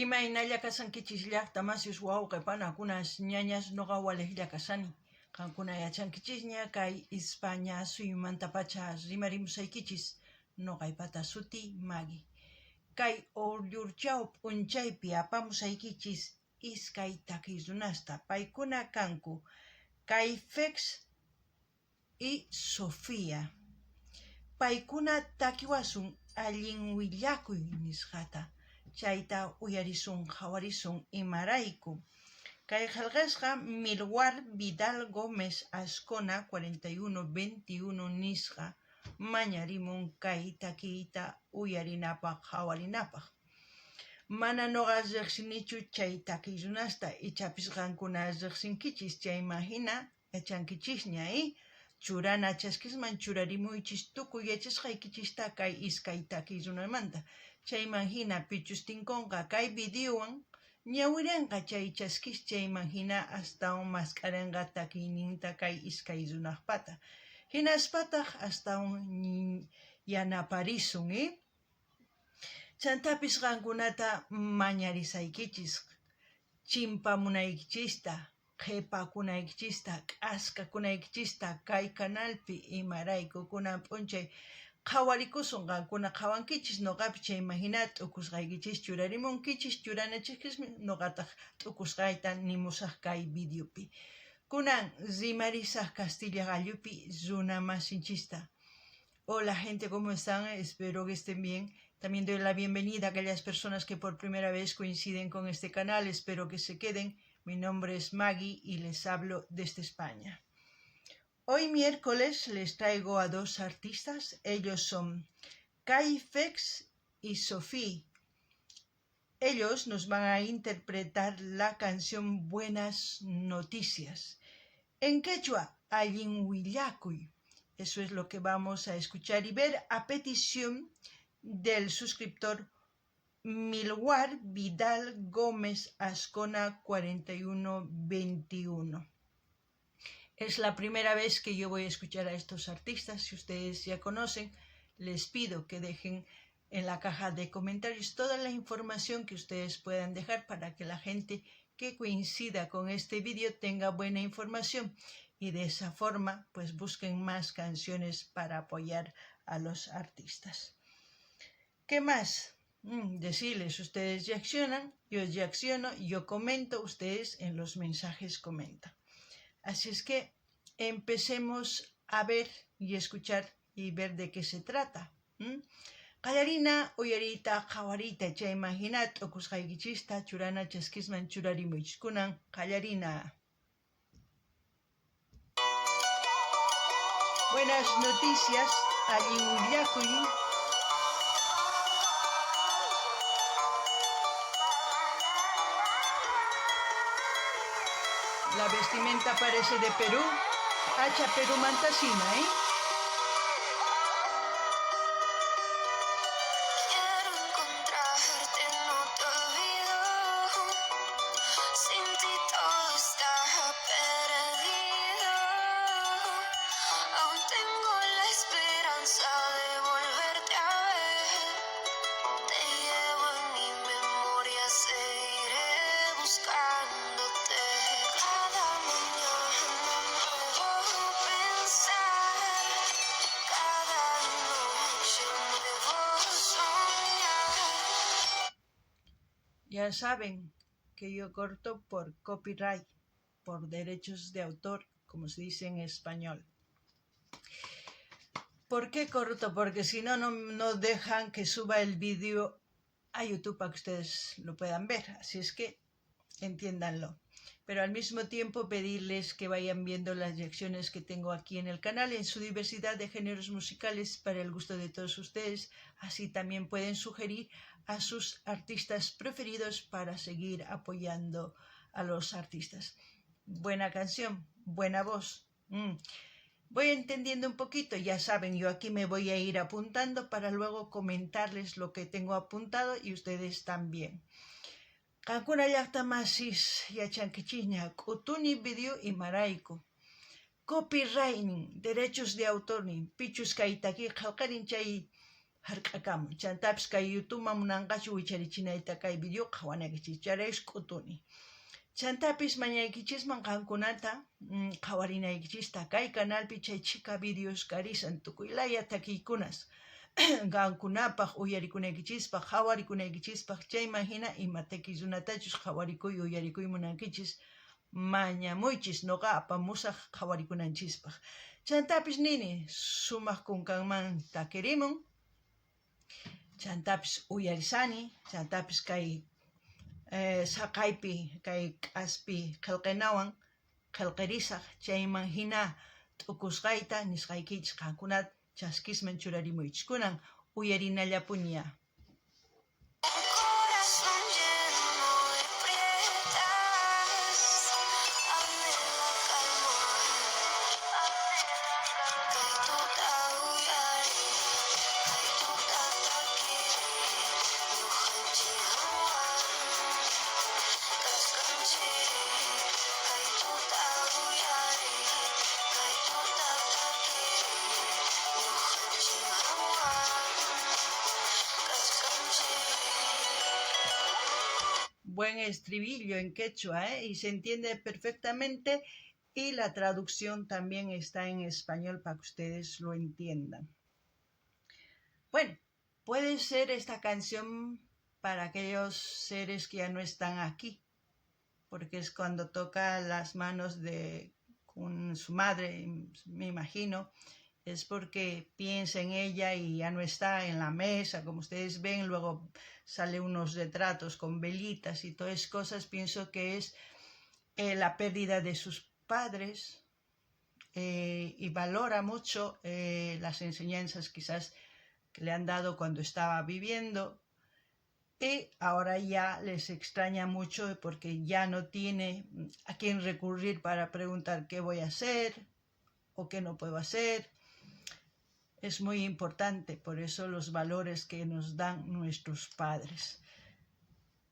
Imaynalla kashankichis llaqta masis wawqe panakunas ñañas noqa walejlla kashani. Qankuna yachankichisña kay Ispaña suyumantapacha rimarimusaykichis noqaypata sutiy Maggie. Kay Ollurchaw p'unchaypi apamusaykichis iskay takiy runasta paykuna kanku Kayfex y Sofía. Paykuna takiwasun allin willakuy nisqata, chayta uyarisun qhawarisun imarayku. Kay qhelqasqa Milwar Vidal Gómez Ascona 4121 nisqa mañarimun kay takiyta uyarinapaj qhawarinapaj. Mana noqa rejsinichu chay takiy runasta, ichapis qankuna rejsinkichis chayman jina yachankichisña, í? Churana chaskisman churarimuychis tukuy yachasqaykichista kay iskay takiy runamanta. Chayman jina pichus tinkonqa kay videowan ñawirenqa chay chaskis chayman jina astawan mask'arenqa takiyninta kay iskay runajpata. Jinaspataj astawan yanaparisun, í? Chantapis qankunata mañarisaykichis chimpamunaykichista, qhepakunaykichista, k'askakunaykichista kay canalpi imarayku kunan p'unchay qhawarikusun qankuna qhawankichis noqapis chayman jina t'ukusqaykichis churarimunkichis churanachikchismi noqataj t'ukusqayta nimusaj kay videopi. Kunan rimarisaj castilla qallupi runa masinchista. Hola gente, ¿cómo están? Espero que estén bien. También doy la bienvenida a aquellas personas que por primera vez coinciden con este canal. Espero que se queden. Mi nombre es Maggie y les hablo desde España. Hoy miércoles les traigo a dos artistas. Ellos son Kaifex y Sofía. Ellos nos van a interpretar la canción Buenas Noticias. En quechua, Allin Willakuy. Eso es lo que vamos a escuchar y ver a petición del suscriptor Milwar Vidal Gómez Ascona 4121. Es la primera vez que yo voy a escuchar a estos artistas. Si ustedes ya conocen, les pido que dejen en la caja de comentarios toda la información que ustedes puedan dejar para que la gente que coincida con este vídeo tenga buena información y de esa forma pues busquen más canciones para apoyar a los artistas. ¿Qué más? Decirles, ustedes reaccionan, yo reacciono, yo comento, ustedes en los mensajes comentan. Así es que empecemos a ver y escuchar y ver de qué se trata. Qallarina uyariyta qhawariyta chayman jina t'ukusqaykichista churana chaskisman churarimuychis kunan qallarina. Buenas noticias, allin willakuy. La vestimenta parece de Perú. Hacha Perú mantasina, ¿eh? Quiero encontrarte, no te olvido. Sin ti todo está perdido. Aún tengo la esperanza de volverte a ver. Te llevo en mi memoria, seguiré buscándote. Cada mañana nuevo pensar, cada noche nuevo soñar. Ya saben que yo corto por copyright, por derechos de autor, como se dice en español. ¿Por qué corto? Porque si no, no dejan que suba el vídeo a YouTube para que ustedes lo puedan ver. Así es que entiéndanlo. Pero al mismo tiempo pedirles que vayan viendo las reacciones que tengo aquí en el canal en su diversidad de géneros musicales para el gusto de todos ustedes. Así también pueden sugerir a sus artistas preferidos para seguir apoyando a los artistas. Buena canción, buena voz. Voy entendiendo un poquito, ya saben, yo aquí me voy a ir apuntando para luego comentarles lo que tengo apuntado y ustedes también. Qankuna llaqta masis yachankichisña k'utuni video imarayku. Copyright derechos de autor nin pichus kay takiy qhelqarin chay Hark'akamun. Chantapis kay YouTubeman munanqachu wicharichinayta kay video qhawanaykichis. Chayraykus k'utuni. Chantapis mañaykichisman qankunata qhawarinaykichista kay canalpi chay chhika videos karisan tukuy laya takiykunas qankunapaj uyarikunaykichispaj qhawarikunaykichispaj chayman hina ima takiy runatachus qhawarikuy uyarikuy munankichis mañamuychis noqa apamusaj qhawarikunanchispaj. Chantapis nini sumaj kunkanman takirimun chantapis uyarisani chantapis kay saqaypi kay k'aspi qhelqenawan qhelqerisaj chayman hina t'ukusqayta nisqaykichis qankuna chaskisman churarimuychis kunan uyarinallapuniya. Un corazón lleno de prietas, anhela calma. Kay tuta uyari, kay tuta takiri, ñuqanchikwan kasqanchik. Kay tuta uyari, kay tuta takiri, ñuqanchikwan kasqanchik. Buen estribillo en quechua, ¿eh? Y se entiende perfectamente y la traducción también está en español para que ustedes lo entiendan. Bueno, puede ser esta canción para aquellos seres que ya no están aquí, porque es cuando toca las manos de con su madre, me imagino, es porque piensa en ella y ya no está en la mesa, como ustedes ven, luego sale unos retratos con velitas y todas esas cosas, pienso que es la pérdida de sus padres y valora mucho las enseñanzas quizás que le han dado cuando estaba viviendo y ahora ya les extraña mucho porque ya no tiene a quién recurrir para preguntar qué voy a hacer o qué no puedo hacer. Es muy importante, por eso los valores que nos dan nuestros padres.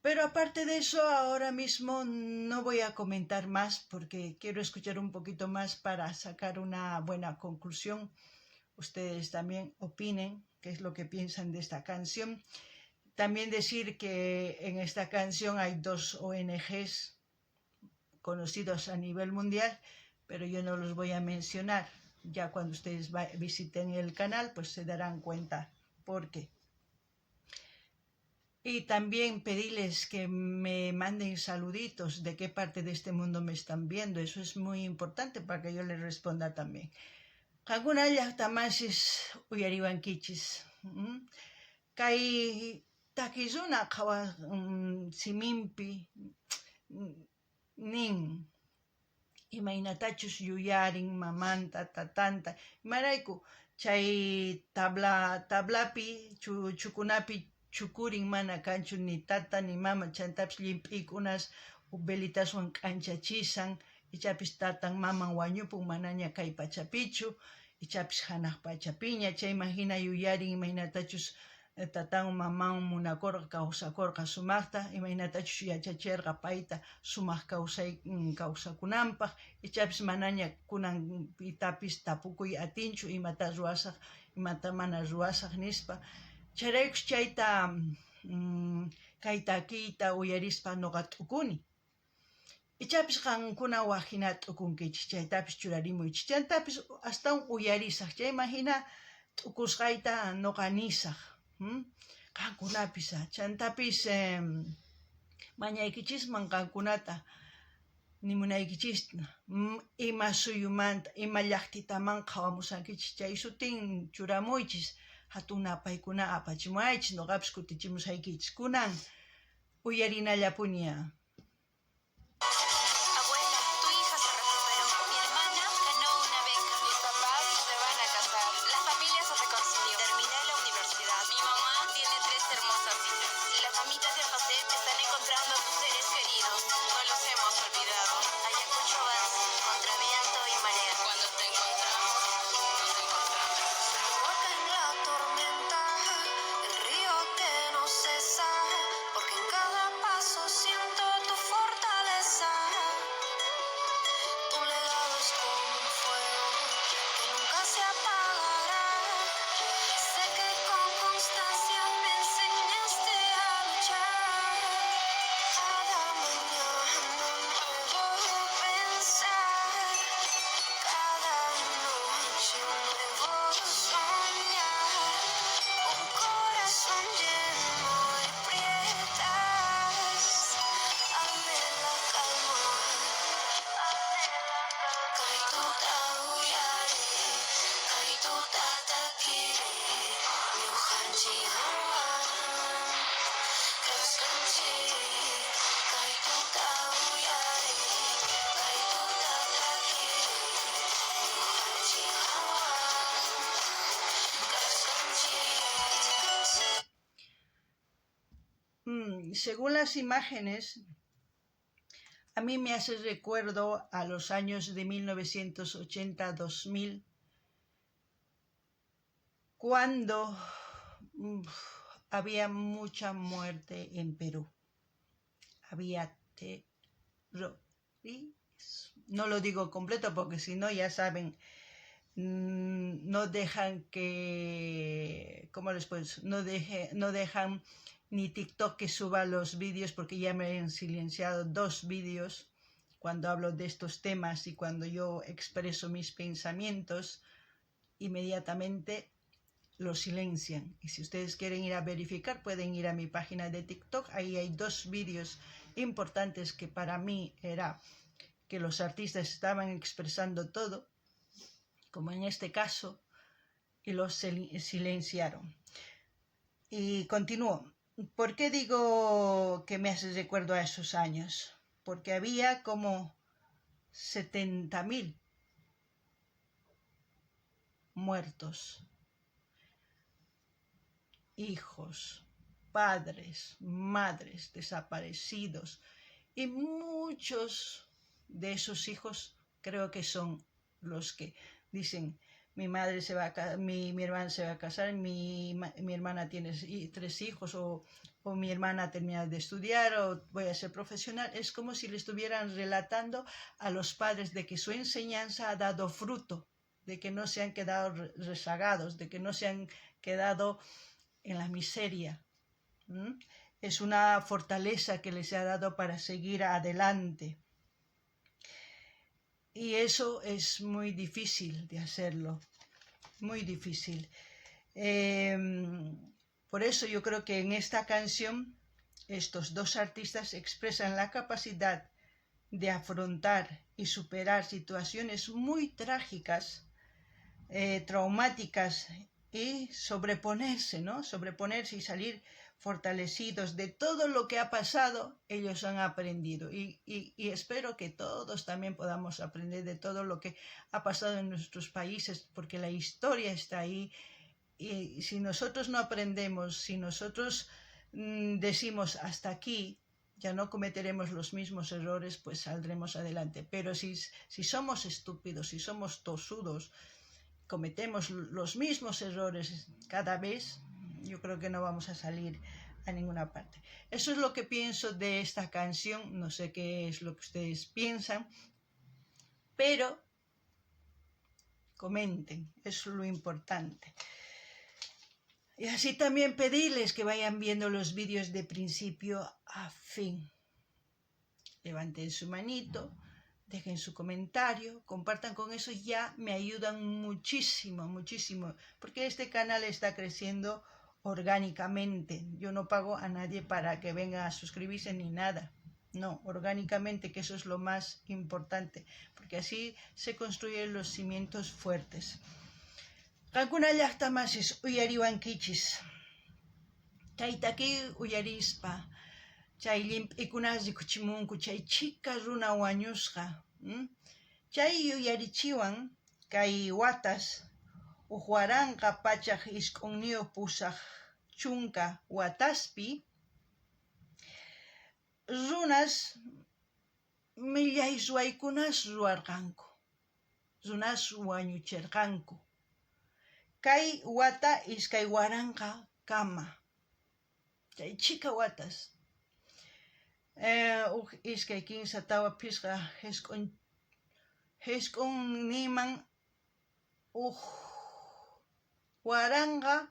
Pero aparte de eso, ahora mismo no voy a comentar más porque quiero escuchar un poquito más para sacar una buena conclusión. Ustedes también opinen qué es lo que piensan de esta canción. También decir que en esta canción hay dos ONGs conocidos a nivel mundial, pero yo no los voy a mencionar. Ya cuando ustedes visiten el canal, pues se darán cuenta por qué. Y también pedirles que me manden saluditos de qué parte de este mundo me están viendo. Eso es muy importante para que yo les responda también. Qankuna llaqtamasis uyariwankichis. Kay takiy runa qhawa siminpi nin imaynatachus yuyarin mamanta tatanta imarayku chay tablapi chukunapi chukurin mana kanchu ni tata ni mama chantapis llimp'ikunas velitaswan k'anchachisan ichapis tatan maman wañupun manaña kay pachapichu ichapis hanaq pachapiña chayman hina yuyarin imaynatachus tatan maman munakurqa kawsakurqa sumaqta imaynatachus yachacherqa payta sumaq kawsay kawsakunanpaq ichapis manaña kunan pitapis tapukuy atinchu imata ruwasaq imata mana ruwasaq nispa chayraykus chayta kay takiyta uyarispa nuqa t'ukuni ichapis qankuna waj hina t'ukunkichis chaytapis churarimuychis chantapis astawan uyarisaq chayman hina t'ukusqayta nuqa nisaq qankunapis chantapis mañaykichisman qankunata nimunaykichista ima suyumanta ima llaqtitaman qhawamusankichis chay sutin churamuychis hatun napaykuna apachimuwaychis nuqapis kutichimusaykichis kunan uyarinallapuniya. Abuela, tu hija se recuperó. Mi hermana ganó una beca. Mis papás se van a casar. La familia se reconcilió. Terminé la universidad. Mi mamá tiene tres hermosas hijas. Las mamitas de José están encontrando a sus seres queridos. No los hemos olvidado. Ayacucho avanza contra viento y marea. Cuando te encontramos, nos encontramos. Porque en la tormenta, el río que no cesa, porque en cada paso siento tu fortaleza. Tu legado es como un fuego que nunca se apagará. Sé que con constancia. Según las imágenes, a mí me hace recuerdo a los años de 1980-2000, cuando había mucha muerte en Perú. Había terrorismo. No lo digo completo porque si no, ya saben, no dejan que, ¿cómo les puedo decir? No dejan ni TikTok que suba los vídeos, porque ya me han silenciado 2 vídeos cuando hablo de estos temas y cuando yo expreso mis pensamientos, inmediatamente lo silencian. Y si ustedes quieren ir a verificar, pueden ir a mi página de TikTok. Ahí hay 2 vídeos importantes que para mí era que los artistas estaban expresando todo, como en este caso, y los silenciaron. Y continúo. ¿Por qué digo que me hace recuerdo a esos años? Porque había como 70.000 muertos, hijos, padres, madres desaparecidos, y muchos de esos hijos creo que son los que dicen: mi madre se va a ca-, mi, mi hermana se va a casar, mi ma-, mi hermana tiene 3 hijos, o mi hermana termina de estudiar, o voy a ser profesional. Es como si le estuvieran relatando a los padres de que su enseñanza ha dado fruto, de que no se han quedado rezagados, de que no se han quedado en la miseria. Es una fortaleza que les ha dado para seguir adelante. Y eso es muy difícil de hacerlo, muy difícil. Por eso yo creo que en esta canción estos 2 artistas expresan la capacidad de afrontar y superar situaciones muy trágicas, traumáticas, y sobreponerse, ¿no? Sobreponerse y salir fortalecidos de todo lo que ha pasado. Ellos han aprendido y espero que todos también podamos aprender de todo lo que ha pasado en nuestros países, porque la historia está ahí, y si nosotros no aprendemos, si nosotros decimos hasta aquí, ya no cometeremos los mismos errores, pues saldremos adelante. Pero si somos estúpidos, si somos tosudos, cometemos los mismos errores cada vez, yo creo que no vamos a salir a ninguna parte. Eso es lo que pienso de esta canción. No sé qué es lo que ustedes piensan, pero comenten, eso es lo importante. Y así también pedirles que vayan viendo los vídeos de principio a fin. Levanten su manito, dejen su comentario, compartan con eso, ya me ayudan muchísimo, muchísimo, porque este canal está creciendo orgánicamente. Yo no pago a nadie para que venga a suscribirse ni nada. No, orgánicamente, que eso es lo más importante, porque así se construyen los cimientos fuertes. Qankuna llaqta masis uyariwankichis. Chay taki uyarispa, chay llimp'ikunas rikuchimunku, chay chhika runa wañusqa. Chay yuyarichiwan kay watas uj waranqa pachaj isq'unniyuq pusaj chunka wataspi runas millay ruwaykunas ruwarqanku, runas wañucherqanku. Kay wata iskay waranqa kama, chay chhika watas. Uj iskay kinsa tawa phisqa jisq'unniman uj waranqa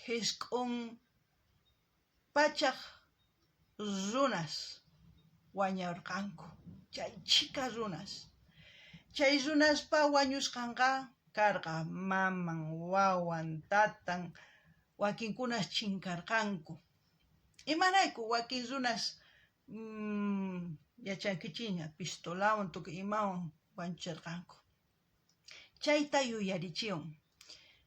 jisq'un pachaj runas wañurqanku, chay chhika runas. Chay runaspa wañusqanqa karqa maman, wawan, tatan, wakinkunas chinkarqanku. Imarayku wakin runas, yachankichiña, pistolawan tukuy imawan wañucherqanku. Chayta yuyarichiwan.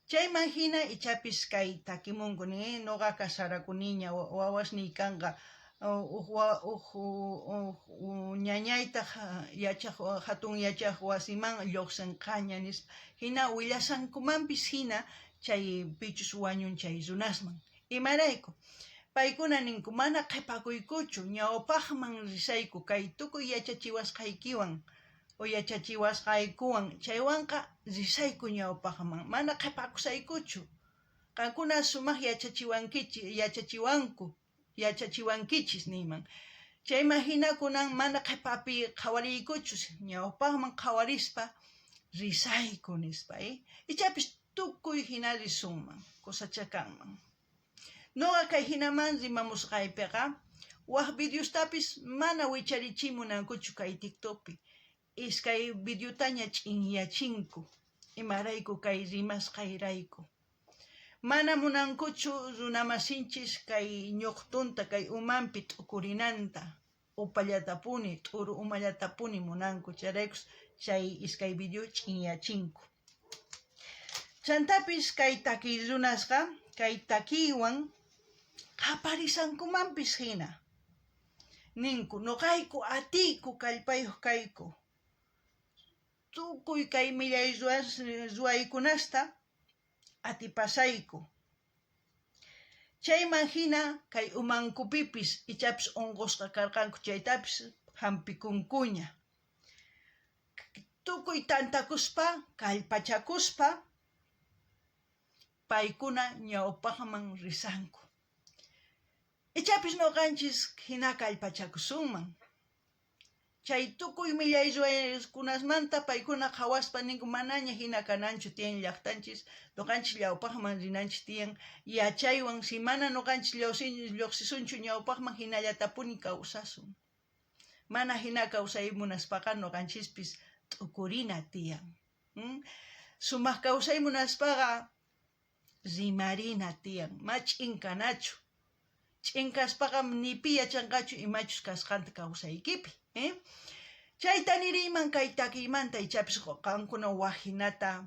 Chayman hina ichapis kay takimunku nin, noqa kasarakuniña, wawasniy kanqa, uj wa-, uj, uj, uj, ñañaytaj, yachaj, hatun yachaj wasiman lluqsinqaña nispa. Hina willasankumanpis hina chay pichus wañun chay runasman. Imarayku? Paykuna ninku, mana qhepakuykuchu, ñawpajman risayku kay tukuy yachachiwasqaykiwan o yachachiwasqaykuwan, chaywanqa risayku ñawpajman, mana qhepakusaykuchu. Qankuna sumaj yachachiwankichis, yachachiwanku, yachachiwankichis niyman. Chayman jina kunan mana qhepapi qhawariykuchus, ñawpajman qhawarispa risayku nispa. Ichapis tukuy jina risunman, cosachá kanman. Noqa kay jinaman rimamusqaypeqa waj videostapis mana wicharichimunankuchu kay TikTokpi. Iskay videotaña ch'inyachinku, imarayku kay rimasqayrayku. Mana munankuchu runamasinchis kay ñuqtunta, kay umanpi t'ukurinanta, upallatapuni, t'uru umallatapuni munanku, chayraykus chay iskay video ch'inyachinku. Chantapis kay takiy runasqa kay takiywan qhaparisankumanpis jina. Ninku, noqayku atiyku kallpayoj kayku. Tukuy kay millay ruwaykunasta atipasayku. Chayman jina kay umankupipis ichapis onqosqa karqanku chaytapis jampikunkuña. Tukuy tantakuspa, kallpachakuspa paykuna ñawpajman risanku. Ichapis noqanchis jina kallpachakusunman. Chay tukuy millay ruwaykunasmanta paykuna qhawaspa ninku manaña jina kananchu tiyan llajtanchis, noqanchis ñawpajman rinanchis tiyan yachaywan, si mana noqanchis llojsisunchu ñawpajman jinallatapuni kawsasun. Mana jina kawsay munaspaqa noqanchispis t'ukurina tiyan. Sumaj kawsay munaspaqa rimarina tiyan, ma ch'in kanachu. Ch'in kaspaqa ni pi yachanqachu imachus kasqanta kawsaykipi. Chayta niriyman kay takiymanta ichapis qankuna waj jinata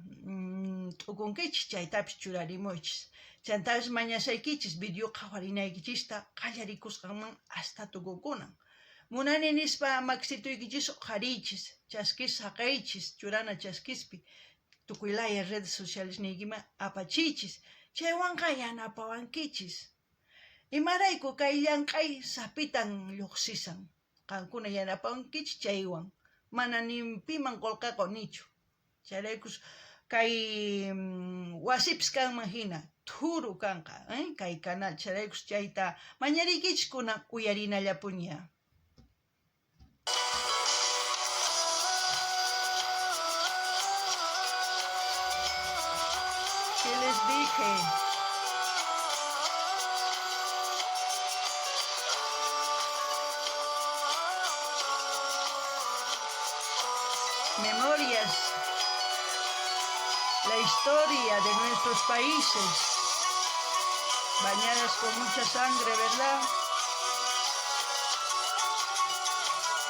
t'ukunkichis, chaytapis churarimuychis. Chantapis mañasaykichis video qhawarinaykichista qallarikusqanman hasta tukukunan. Munani nispa makisituykichis uqhariychis, chaskis saqeychis, churana chaskispi, tukuy laya redes socialesniykiman apachiychis, chaywanqa yanapawankichis. Imarayku kay llank'ay sapitan llojsisan, qankuna yanapawankichis chaywan, mana ni piman qolqe qonichu. Chayraykus kay wasipis kanman jina thuru kanqa kay canal, chayraykus chayta mañariykichis kunan uyarinallapuña. ¿Qué les dije? Memorias, la historia de nuestros países, bañadas con mucha sangre, ¿verdad?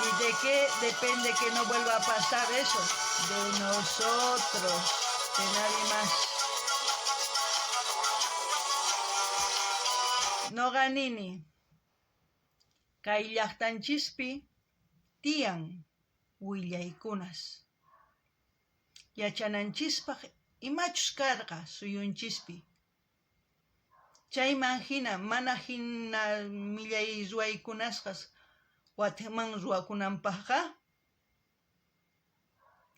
¿Y de qué depende que no vuelva a pasar eso? De nosotros, de nadie más. Noqa nini, kay llajtanchispi tiyan willaykunas. Yachananchispaj imachus karqa suyunchispi. Chayman jina mana jina millay ruwaykunasqas watejman ruwakunanpajqa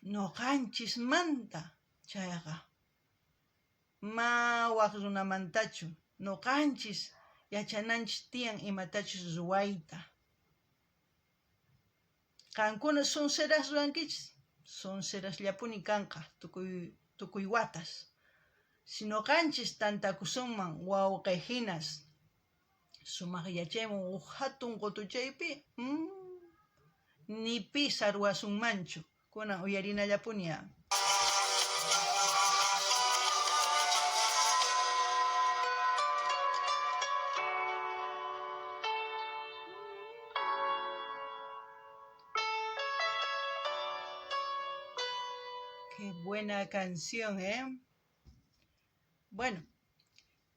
noqanchismanta chayqa ma waj runamantachu noqanchis yachananchis tiyan imatachus ruwayta. Qankuna sonceras ruwankichis, soncerasllapuni kanqa tukuy tukuy watas. Si noqanchis tantakusunman wawqe jinas sumaj yachayman uj jatun qotuchaypi, ni pi sarwasunmanchu. Kunan uyarinallapuni á. Qué buena canción, ¿eh? Bueno,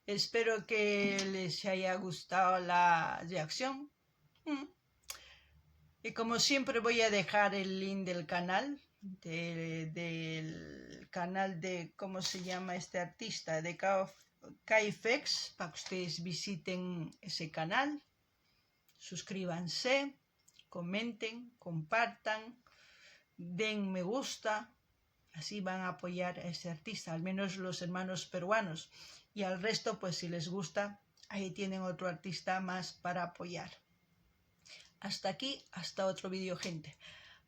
espero que les haya gustado la reacción. Y como siempre voy a dejar el link del canal. de, del canal de, ¿cómo se llama este artista? De KFX, para que ustedes visiten ese canal, suscríbanse, comenten, compartan, den me gusta, así van a apoyar a este artista, al menos los hermanos peruanos. Y al resto, pues si les gusta, ahí tienen otro artista más para apoyar. Hasta aquí, hasta otro vídeo, gente.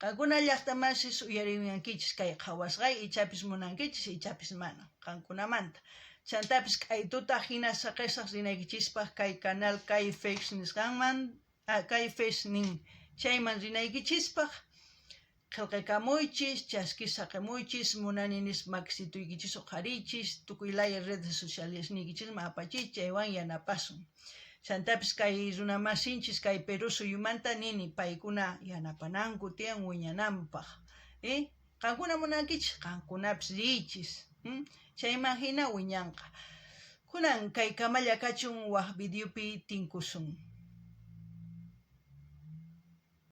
Qankuna llaqta masis uyariwankichis kay qhawasqay ichapis munankichis ichapis mana qankunamanta. Chantapis k'aytuta hina saqesaq rinaykichispaq kay canal Kayfex nisqanman Kayfex nin chayman rinaykichispaq qhelqakamuychis, chaskis saqemuychis, munani nispa makisituykichis uqhariychis, tukuy laya redes socialesniykichisman apachiychis, chaywan yanapasun. Chantapis kay runamasinchis kay Perú suyumanta nini paykuna yanapananku tiyan wiñananpaj. Eh? Qankuna munankichis, qankunapis riychis. Chayman jina wiñanqa. Kunan kay kamalla kachun waj videopi tinkusun.